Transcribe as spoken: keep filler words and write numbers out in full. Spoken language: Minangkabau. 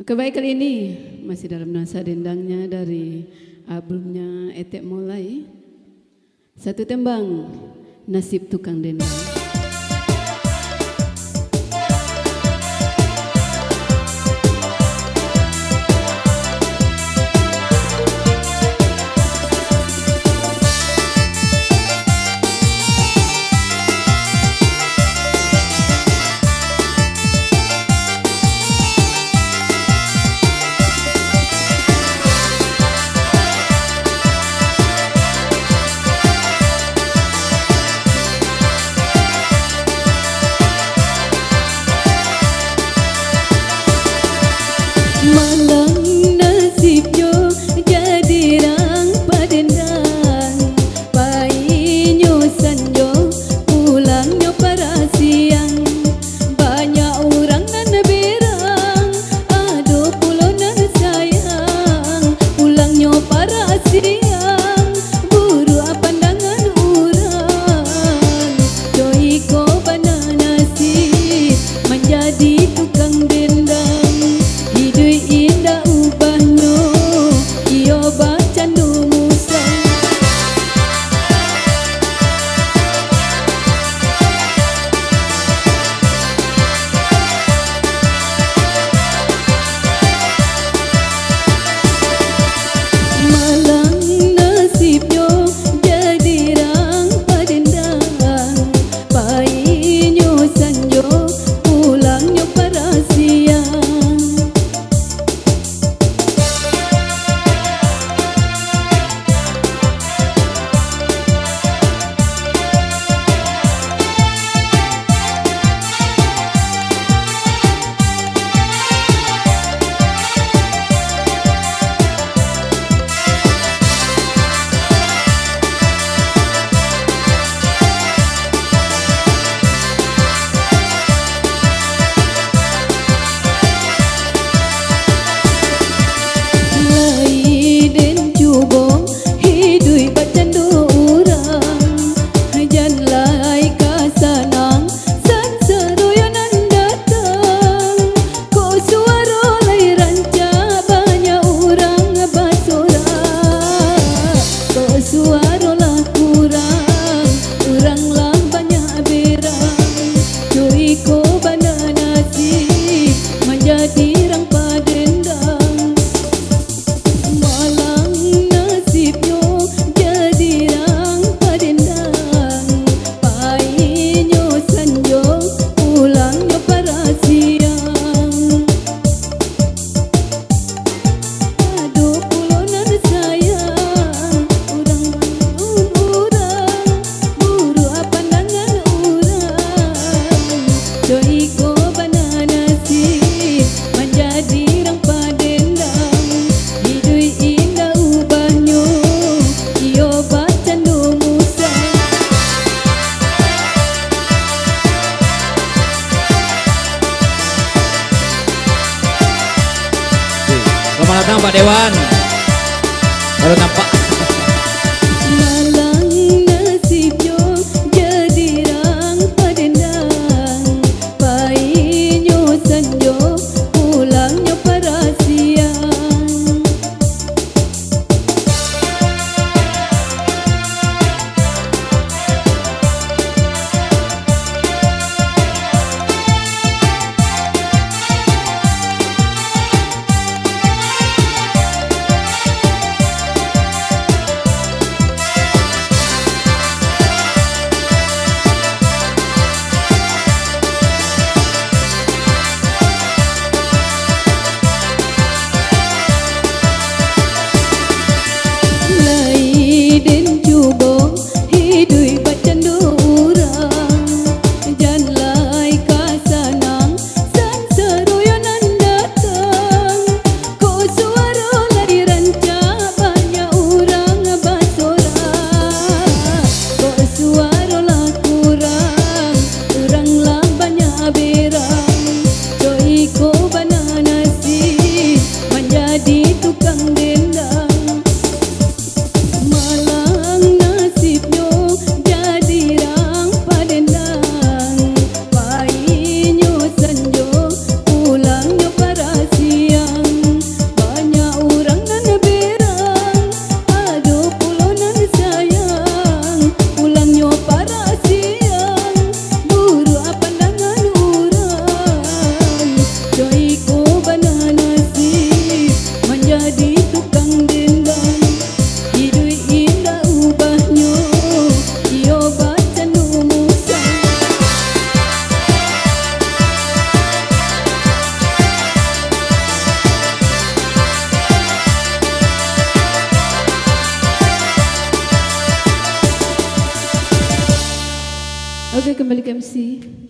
Oke, baik, kali ini masih dalam nuansa dendangnya dari albumnya Etek Molai. Satu tembang, Nasib Tukang Dendang. Malang nasibnyo jadi rang padendang. Painyo sanjo, pulangnyo parak siang. Banyak urang nan berang, ado pulo nan sayang. Pulangnyo parak siang, buruak pandangan urang. Jo iko bana nasib, manjadi tukang dendang. Iduik indak ubahnyo, iyo bacando musang. Malang nasibnyo jadi rang padendang. Painyo sanjo, pulangnyo parak siang. Lai den cubo iduik bacando urang, jan lai ka sanang sansaro yo nan datang. Kok suaro lai rancak, banyak urang basorak. Kok suaro lah kurang, urang lah banyak berang. Jo iko bana nasib, manjadi rang padendang. Malang nasibnyo jadi rang padendang. Painyo sanjo, pulangnyo parak siang. Ado pulo nan sayang, urang manun urang, buruak pandangan urang. Jo iko bana nasib, manjadi rang padendang. Iduik indak ubahnyo, iyo bacando musang. Selamat datang, Pak Dewan. Baru nampak. Malang nasibnyo jadi rang padendang. Painyo sanjo, pulangnyo parak siang. Kembali ke M C.